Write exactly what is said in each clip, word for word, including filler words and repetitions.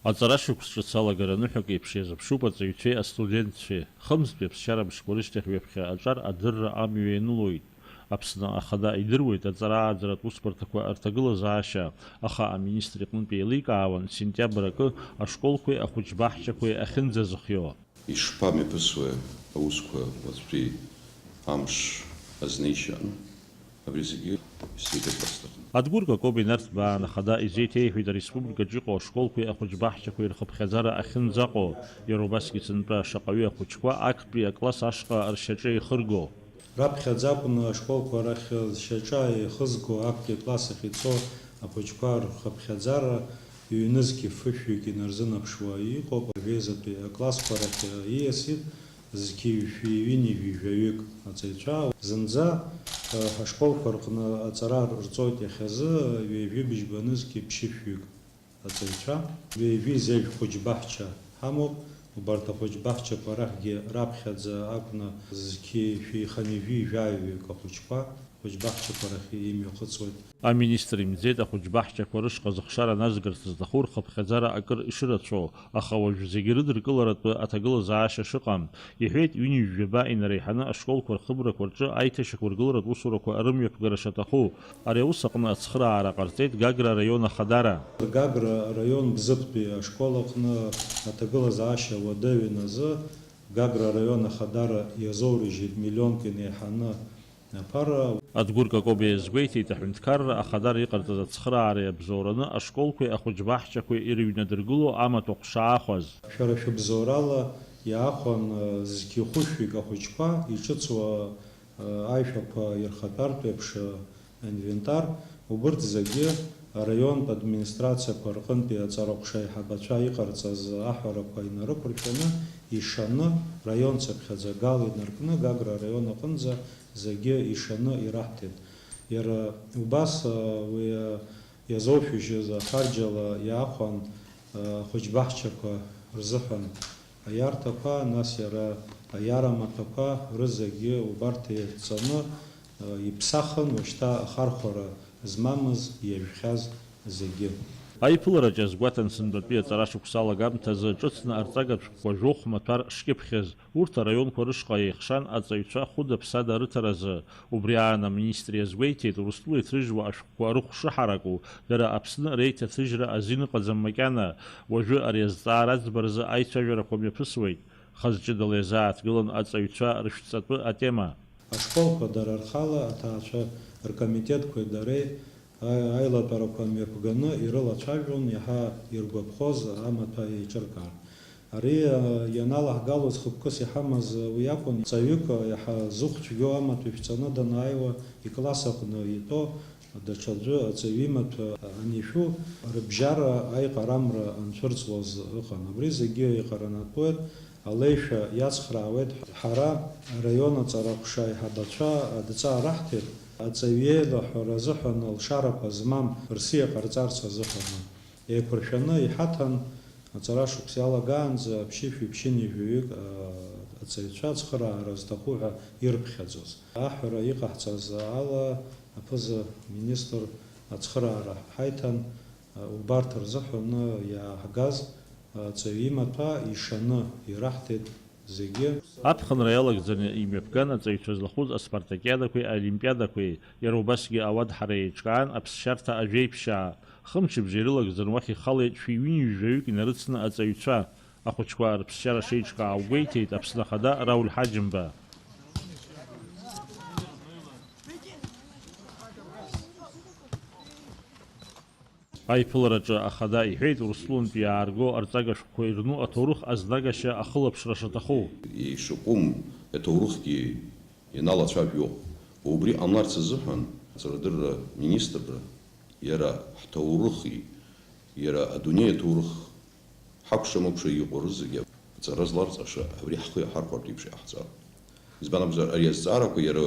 Аҵара шықәс ҿыц алагара ныҳәак еиԥш иазыԥшуп аҵаҩцәеи астудентцәеи. Хымзтәи аԥсшьара мшқәа рышьҭахь ҩаԥхьа аҿар адырра амҩа ианылоит. Аԥсны Ахада идыруеит аҵара ааӡаратә усбарҭақәа рҭагылазаашьа, аха аминистр иҟнытә еиликаауан сентиабр акы ашколқәеи ахәыҷбаҳчақәеи ахьынӡазыхио. Ишԥамҩаԥысуеи аусқәа уаҵәтәи амш азнеишьа? Абри зегьы исзеиҭашәар сҭахын. Адгәыр Какоба инарҭбаан ахада изеиҭеиҳәеит ареспубликаҿы иҟоу ашколқәеи ахәыҷбаҳчақәеи рхыԥхьаӡара ахьынӡаҟоу, иара убасгьы сынтәа шаҟаҩы ахәыҷқәа актәи акласс ашҟа ршьаҿа еихырго. Раԥхьаӡа акәны ашколқәа рахь зшьаҿа еихызго актәи акласс ахь ицо ахәыҷқәа рхыԥхьаӡара ҩнызқь фышәҩык инарзынаԥшуа иҟоуп, ажәеизатәи аклассқәа рахь ииасит. Зқьи жәшәи ҩынҩажәи жәаҩык аҵаҩцәа. Зынӡа, э, ҳашколқәа рҟны аҵара рҵоит иахьазы ҩажәи быжьба нызқьи ԥшьышәҩык аҵаҩцәа. Ҩажәи зежә хәыҷбаҳча ҳамоуп. Убарҭ ахәыҷбаҳчақәа рахьгьы раԥхьаӡа акәны зқьи жәшәи хынҩажәи жәаҩык ахәыҷқәа хәыҷбаҳчақәа рахь имҩахыҵуеит. Аминистр имӡеит ахәыҷбаҳчақәа рышҟа зыхшара назгарц зҭаху рхыԥхьаӡара акыр ишырацәоу, аха уажә зегьы рыдыркыларатәы аҭагылазаашьа шыҟам, иҳәеит ҩынҩажәаба инареиҳаны ашколқәа рхыбрақәа рҿы аиҭашьақәыргыларатә усурақәа рымҩаԥгара шаҭаху. Ари аус аҟны ацхыраара ҟарҵеит Гагра араион ахадара. Гагра араион Бзыԥтәи ашкол аҟны аҭагылазаашьа уадаҩын азы Гагра араион ахадара иазоурыжьит миллионк инеиҳаны аԥара. Адгәыр Какоба иазгәеиҭеит, аҳәынҭқарра ахадара иҟарҵаз ацхыраареи абзоураны ашколқәеи ахәыҷбаҳчақәеи ирыҩнадыргыло амаҭәахә шаахәаз. Шәара шәыбзоурала иаахәан, э, зқьи хәышәҩык ахәыҷқәа иҿыцуа, э, аишәақәа ирхатәартә еиԥш, э, инвентар, убырҭ зегьы араионтә администрациақәа рҟынтәи аҵараҟәша аиҳабацәа иҟарҵаз аҳәарақәа инарықәыршәаны, ишаны, раион цыԥхьаӡа Гал инаркны, Гагра араион аҟынӡа зегьы ишаны ираҳҭеит. Иара убас, а, уи, а, иазоушәыжьыз ахарџьала иаахәан, а, ахәыҷбаҳчақәа рзыҳәан аиарҭақәа, нас иара аиарамаҭәақәа рызегьы убарҭ еидҵаны, а, иԥсахын, уажәшьҭа ахархәара змамыз, иажәхьаз зегьы. Аиԥылараҿы иазгәаҭан сынтәатәи аҵара шықәса алагамҭазы ҿыцны арҵага шәҟәқәа жәохә маҭәар шкьыԥхьыз, урҭ араионқәа рышҟа еихшан аҵаҩцәа хәыда-ԥсада рыҭаразы. Убри аан аминистр иазгәеиҭеит, Урыстәыла иҭрыжьуа ашәҟәқәа рыхә шыҳараку, дара Аԥсны реиҭаҭыжьра азин ыҟаӡам макьана. Уажәы ари азҵаара аӡбаразы аицәажәарақәа мҩаԥысуеит. Хаз ҷыдала иазааҭгылан аҵаҩцәа рышәҵатәы атема. Ашколқәа дара рхала аҭаацәа ркомитетқәеи дареи аи-, аилатәарақәа мҩаԥганы ирылацәажәон, иаҳа иргәаԥхоз амаҭәа еиҿыркаар. Ари, а, ианалаҳгалоз хықәкыс иҳамаз, а, уи акәын, ҵаҩык, а, иаҳа зыхә цәгьоу амаҭәа ишәҵаны данааиуа, икласс аҟны итәоу даҽаӡәы аҵаҩы имаҭәа анишәу, рыбжьара аиҟарамра анцәырҵлоз ыҟан. Абри зегьы еиҟаранатәуеит, алеишәа иацхраауеит. Ҳара араион аҵара ҟәша аиҳабацәа адҵа раҳҭеит, аҵаҩ иеилаҳәара азыҳәан алшарақәа змам рсиа ҟарҵарц азыҳәан. Еиқәыршәаны иҳаҭан, аҵара шықәса иалагаанӡа ԥшьышәи ԥшьынҩажәаҩык, аа, аҵаҩцәа ацхыраара зҭаху ҳәа ирыԥхьаӡоз. Аҳәара иҟаҳҵаз ала, аԥыза министр ацхыраара ҳаиҭан, убарҭ рзыҳәаны иааҳгаз аҵаҩы имаҭәа ишаны ираҳҭеит. Зегьы. Аԥхынра иалагӡаны имҩаԥган аҵаҩцәа злахәыз аспартакиадақәеи аолимпиадақәеи, иара убасгьы ауадҳара еиҿкаан аԥсшьарҭа ажәеиԥшьаа. Хымчыбжа ирылагӡаны уахь ихалеит шәи-ҩынҩажәаҩык инарыцны аҵаҩцәа. Ахәыҷқәа рыԥсшьара шеиҿкаау гәеиҭеит Аԥсны Ахада Рауль Ҳаџьымба. Аиԥылараҿы ахада иҳәеит, Урыстәылантәи иаарго арҵага шәҟәқәа ирну аҭоурых азнагашьа ахылаԥшра шаҭаху. Ишаҟәым аҭоурыхгьы ианалацәажәо, убри ҟамларц азыҳәан, аҵарадырра министрра иара ҳҭоурыхи, иара адунеи аҭоурых ҳакәша-мыкәша иҟоу рызегьы аҵара зларҵаша абри ҳхы иаҳархәартә еиԥш иҟаҳҵароуп. Избан акәзар, ари азҵаарақәа иара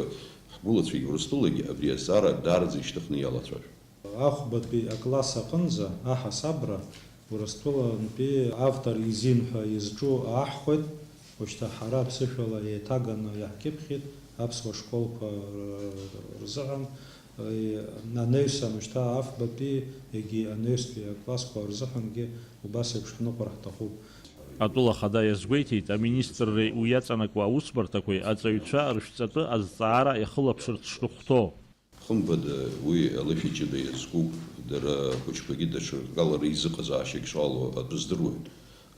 ҳгәылацәагьы Урыстәылагьы абри азҵаара даараӡа ишьҭыхны иалацәажәоит. Ахәбатәи акласс аҟынӡа аҳасабра Урыстәылантәи автор изин ҳәа изҿу ааҳхәеит, ушьҭа ҳара аԥсышәала еиҭаганы иаҳкьыԥхьит аԥсуа школқәа рзыҳәан, Анаҩс амышьҭа афбатәи егьи анаҩстәи аклассқәа рзыҳәангьы убас еиԥш ҳныҟәар ҳҭахуп. Атәыла ахада иазгәеиҭеит, аминистрреи уи иаҵанакуа аусбарҭақәеи аҵаҩцәа рышәҵатәы азҵаара иахылаԥшырц шрыхәҭоу. Хымԥада, уи алышәи ҷыда иазкуп, дара ахәыҷқәагьы даҽакала реизыҟазаашьагь шалоу атәы здыруеит,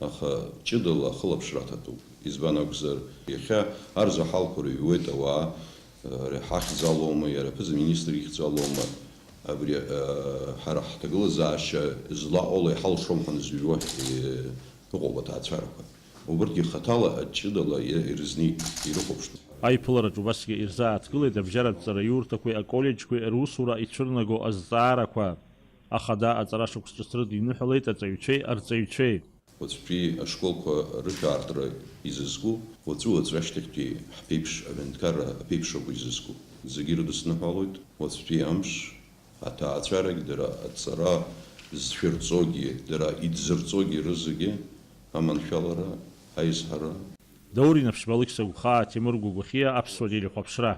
аха ҷыдала ахылаԥшра аҭатәуп. Избан акәзар, иахьа арзаҳалқәа рыҩуеит ауаа, ари ҳахьӡ алоума, иара аԥыза-министр ихьӡ алоума, абри, ҳара ҳҭагылазаашьа злаҟало иҳалшом ҳәа зыҩуа, ыҟоуп аҭаацәарақәа. Убырҭгьы хаҭала ҷыдала ирызнеит, ирыхәаԥштәуп. Аиԥылараҿ убасгьы ирзааҭгылеит абжьаратә ҵараиурҭақәеи аколлеџьқәеи русура ицәырнаго азҵаарақәа. Ахада аҵара шықәс ҿыц рыдиныҳәалеит аҵаҩцәеи арҵаҩцәеи. Уаҵәтәи ашколқәа рышәаартра изызку, уаҵәы-уаҵәы ашьҭахьтәи ҳԥеиԥш аҳәынҭқарра аԥеиԥш ауп изызку. Зегьы ирыдысныҳәалоит уаҵәтәи амш, аҭаацәарагь дара аҵара зцәырҵогьы, дара идзырҵогьы рызегьы аманшәалара, аизҳара. Даур Инаԥшьба, Алықьса Гәхаа, Ҭемыр Гәагәахиа, Аԥсуа телехәаԥшра.